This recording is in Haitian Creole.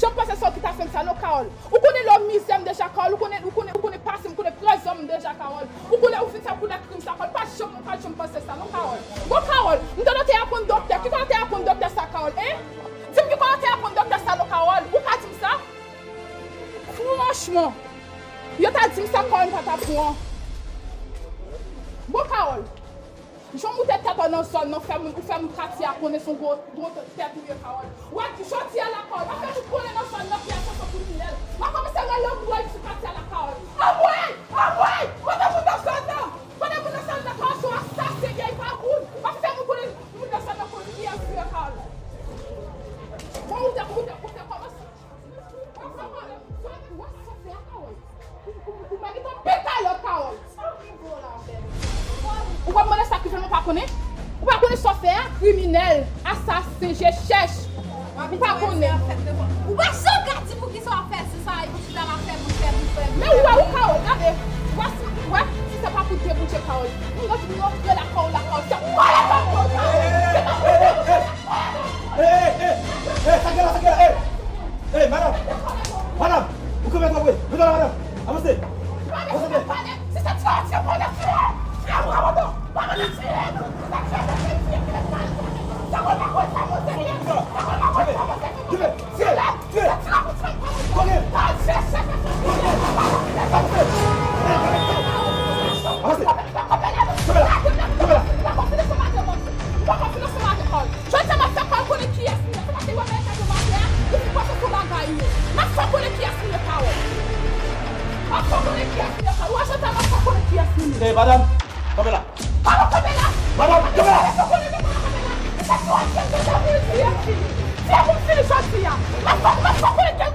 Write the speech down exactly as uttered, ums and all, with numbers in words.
janm panse sa w ki ta fè m sa non, Carole. Ou konnen lè w mizè m deja, Carole. Ou konnen, ou konnen, ou konnen pase m, ou konnen prezon m deja, Carole. Ou konnen ou fin fè koulè krim sa, Carole. Pa janm, ou pa janm panse sa non, Carole. Bon, Carole, m tande w te aprann doktè. Ki kote w te aprann doktè sa, Carole, en? Di m ki kote w te aprann doktè sa non, Carole. Ou ka di m sa? Franchman, yo ta di m sa, Carole, m pa ta pran. Bon, Carole, jan w moute tèt ou nan zòn nan, fè moun, ou fè moun katye a konnen se yon gwo, gwo tèt ou ye, Carole. Ou wè, jodi a la, Carole, pa fè moun konnen nan zòn nan ki asasen kriminèl. M a kòmanse rele anmwey sou katye a la, Carole. Anmwey! Anmwey! Kote moun nan zòn nan? Kote moun nan zòn nan, Carole, se yon asasen, vye vagabon. Pa fè moun konnen, moun nan zòn nan konnen kiyès ou ye, Carole. Bon, ou te, ou te, ou te kòmanse. Ou pa gentan pil kalòt, Carole. Ou pa mande sa ki fè m pa konnen? Ou pa konnen sa w fè a? Kriminèl, asasen, je chèch. Ou pa konnen. Ou pa janm ka di pou ki sa w ap fè si sa, epi chita la fè moun, fè moun, fè moun. Men ou wè, ou Carole, gade. Ou wè si, ou wè si se pa pou debouje, Carole. Moun nan di m rantre lakay ou, lakay ou, se vòlè, Carole. Hey, hey, hey, hey, hey, sa gen la, sa gen la, hey! Hey, madanm! Madanm! Ou kanpe twò pre! Mete la, madanm! Avanse! Avanse, men! Avanse! Kanpe la! Kanpe la! Kanpe la! Ou pa konn finanse maten, Carole. Jodi a, m ap fè Carole konnen kiyès m ye. Se paske yo mete yo atè a, yo fin panse se yon bagay yo. M ap fè w konnen kiyès m ye, Carole. M ap fè w konnen kiyès m ye, Carole. Ou wè jodi a, m ap fè w konnen kiyès m ye. Hey, madanm, kanpe la. Madanm, kanpe la. Madanm, kanpe la. M ap fè w konnen depi w kanpe la. Se sou aksyon de la pou l fini. Se pou l fini jodi a. M ap fè, m ap fè w konnen kiyès